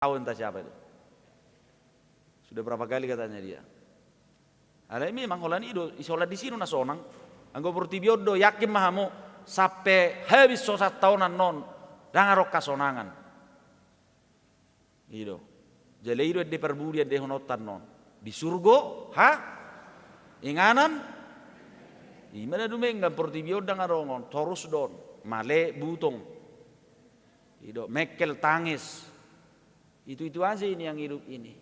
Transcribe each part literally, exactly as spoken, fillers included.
Tahu entah siapa itu. Sudah berapa kali katanya dia. Alai memang holan i do, isola di sini na sonang. Anggo portibi on do, yakin ma hamu, sampe habis so sataon annon, ndang adong hasonangan. I do. Jala i do ende parbudi, ende hononta annon. Di surgo, ha? Inganan? I ma na dumenggan, portibi on ndang adong on, torus do on. Male, butong. I do, mengkel, tangis. Itu-itu aja ini yang hidup ini.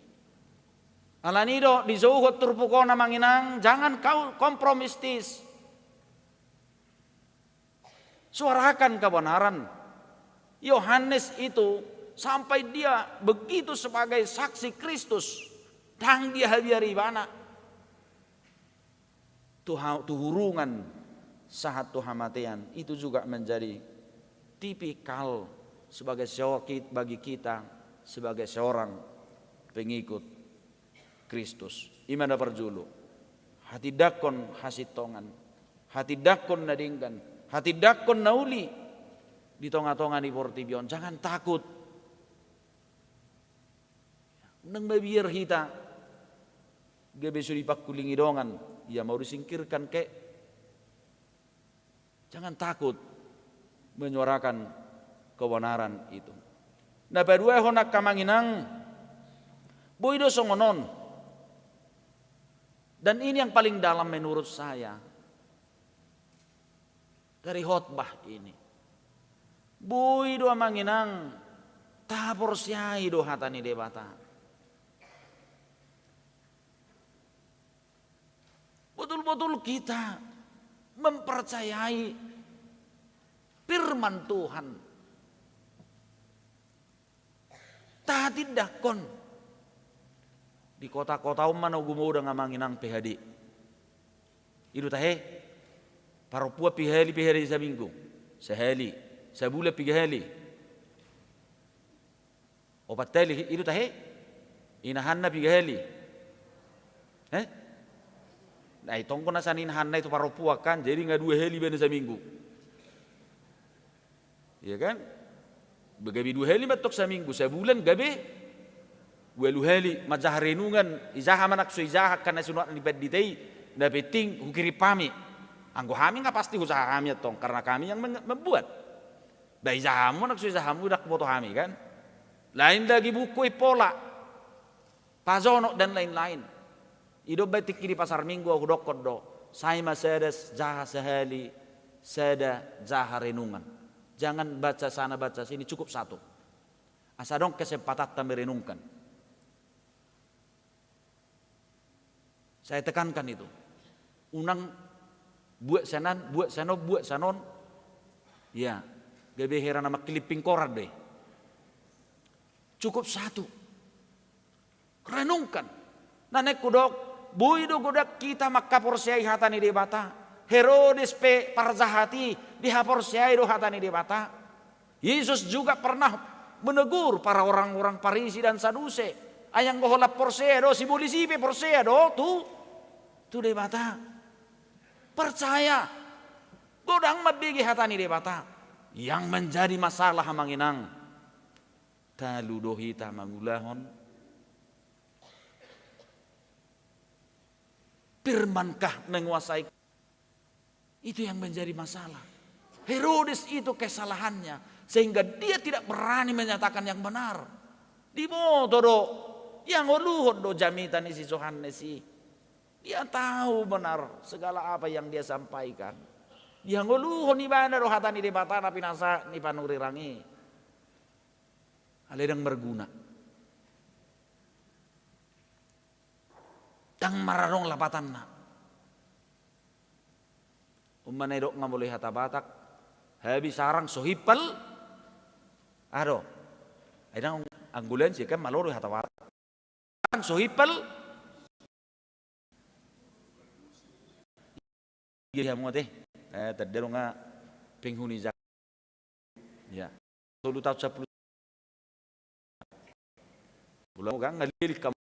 Alani do, dijouhon turpuk on amang inang, jangan kau kompromistis. Suarakan kebenaran. Yohanes itu sampai dia begitu sebagai saksi Kristus, ndang dihabiari ibana. Tu ha-, tu hurungan sahat tu hamatean, itu juga menjadi tipikal sebagai sewa-, kit-, bagi kita sebagai seorang pengikut Kristus. I ma na parjolo. Hatindangkon hasintongan, hatindangkon na denggan, hatindangkon na uli di tonga-tonga ni portibi on. Jangan takut. Unang mabiar hita gabe so dipangkulingi dongan, ia mau disingkirkan kek. Jangan takut menyuarakan kebenaran itu. Na paduahon angka amang inang, boi do songon on. Dan ini yang paling dalam menurut saya dari khotbah ini. Boi do amang inang, taporseai do hata ni Debata. Betul-betul kita mempercayai firman Tuhan. Tahatindangkon. Di kota-kota on ma na gumodang amang inang P H D. I do tahe. Parompuan piga hali P H D saminggu? Sahali. Sabulan piga hali? Opat hali, i do tahe? Inahanna piga hali? Eh? Nah, itongkon na san inahanna i tu parompuan kan, jadi nga dua hali ibana saminggu. Iya kan? Gabe dua hali ma tong saminggu, sabulan gabe ualu hali. Manjaha renungan, ijaha ma nang so ijaha angka na sinurat ni pandita i, na penting hukirim hami. Anggo hami nga pasti hujaha hami antong, karena kami yang meng-, membuat. Ba ijaha hamu, nang so ijaha hamu, ndang huboto hami kan. Lain lagi buku, impola, pajonok dan lain-lain. I do umbahen tingki di pasar Minggu ahu dokkon do, sai ma sada jaha sahali, sada jaha renungan. Jangan baca sana baca sini, cukup satu. Asa adong kesempatanta merenungkan. Saya tekankan itu. Unang buat sian an, buat sian on, buat sian on. Ya, gabe hera na mangkiliping koran do i. Cukup satu. Renungkan. Na naeng hudok, boi do godang hita mangkaporseai hata ni Debata. Herodes pe parjahat i dihaporseai do hata ni Debata. Yesus juga pernah menegur para orang-orang Parisi dan Sadusi. Ai anggo holan porsea do, sibolis i pe porsea do tu, tu Debata. Percaya. Godang mambege hata ni Debata. Yang menjadi masalah amang inang, talu do hita mangulahon firman kah menguasai. Itu yang menjadi masalah. Herodes itu kesalahannya, sehingga dia tidak berani menyatakan yang benar. Diboto do, dihangoluhon do jamita ni si Johannes i. Dia tahu benar segala apa yang dia sampaikan. Dihangoluhon ibana do hata ni Debata na pinasahat ni panurirang i. Alai ndang marguna. Ndang maradong lapatanna. Umma na idok nga molo i hata Batak, habis arang so himpal. Ado. Ai ndang anggulan si kan malo do hata Batak. Arang so himpal. Iya, iya, muat, eh. Eh, tadi dong nga penghuni Jak-, ya. Tolu tahun sepuluh. Ulang kan ngalilik kamu.